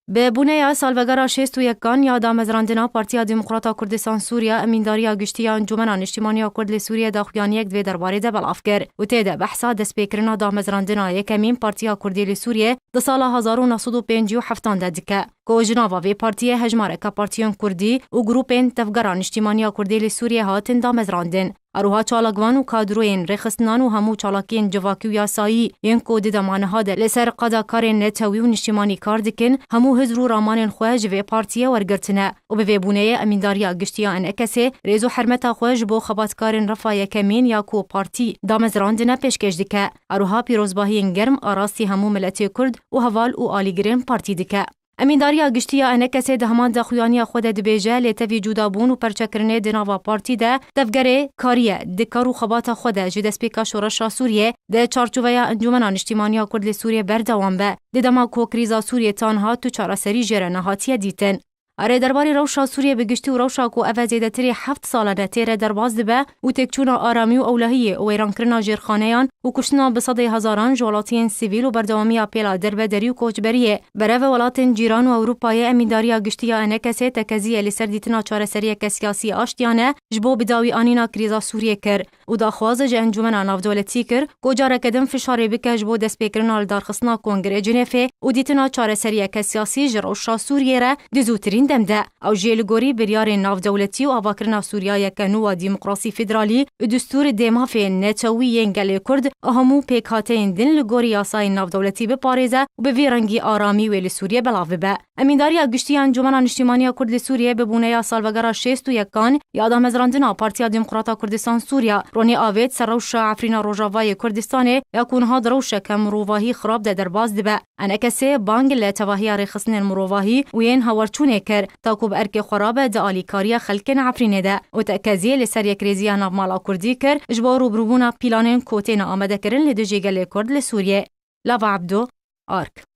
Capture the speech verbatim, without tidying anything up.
Bi bûneya salvegera şêst û yekan ya damezrandina Partiya Demokrata Kurdistan Sûriye, Emîndariya Giştî ya Encûmena Niştîmaniya Kurd li Sûriye daxuyaniyek di vê derbarê de belav kir û tê de behsa destpêkirina damezrandina yekemîn Partiya Kurdî li Sûriye di sala hezar û neh sed û pêncî û heftan de dike, ku ji nava vê partiyê hejmareke partiyên kurdî û grûpên Tevgera Niştîmaniya Kurdî li Sûriye hatin damezrandin. Her wiha çalakvan û kadroyên rêxistinan û hemû çalakiyên civakî û yasayî yên ku di dema niha de li ser qada karên netewî û niştîmanî kar dikin, hemû hizr û ramanên xwe ji vê partiyê wergirtine û bi vê bûneyê Emîndariya Giştî ya ENKSê rêz û hermeta xwe ji bo xebatkarên refa yekemîn ya ku partî damezrandine pêşkêş dike. Her wiha pîrozbahiyên germ a rastî hemû miletê Kurd û heval û alîgirên partî dike. Emîndariya Giştî ya ENKSê di heman daxuyaniya xwe de dibêje, lê tevî cudabûn û perçekirinê di nava partî de tevgerê kariye di kar û xebata xwe de ji destpêka şoreşa Sûriyê di çarçoveya Encûmena Niştîmaniya Kurd li Sûriyê berdewam be. Di dema ku krîza Sûriyê ta niha tu çareserî jê re nehatiye dîtin. Erê, derbarê rewşa Sûriyê bi giştî û rewşa ku ev e zêdetirî heft sal e ne tê re derbas dibe û têkçûna aramî û ewlehiyê û wêrankirina jêrxaneyan û kuştina bi sedê hezaran ji welatiyên sivîl û berdewamiya pêla derbederî û koçberiyê berev welatên cîran û Ewropayê, Emîndariya Giştî ya ENKSê tekeziye li ser dîtina çareseriyeke siyasî aştiyane ji bo bidawî anîna krîza Sûriyê kir û daxwaz ji Encûmena Navdewletî kir ku careke din fişarê bike ji bo destpêkirina lidarxistina Kongrê Cinêfê û dîtina çareseriyeke siyasî ji rewşa Sûriyê re di zûtirîn dem de. Ew jî li gorî biryarên navdewletî û avakirina Sûriyayeke nû a demokrasî federalî û destûr dêmafên netewî yên gelê Kurd û hemû pêkhateyên din li gorî yasayên navdewletî biparêze û bi vî rengî aramî wê li Sûriyê belav bibe. Emîndariya Giştî ya Encûmena Niştîmaniya Kurd li Sûriyê bi bûneya salvegera şêst û yekan ya damezrandina Partiya Demokrata Kurdistan Sûriya ronî avêt ser rewşa Efrîna Rojavayê Kurdistanê ya ku niha di rewşeke mirovahî xirab de derbas dibe. ENKSê bang li tevahiya rêxistinên mirovahî û yên hawerçûnê kir, ta ku bi erkê xwe rabe di alîkariya xelkên Efrînê de û tekeziyê li ser yekrêziya navmala Kurdî kir ji bo rûbirûbûna pîlanên ku têne amadekirin li dijî gelê Kurd li Sûriyê. Lava Ebdo, Ark.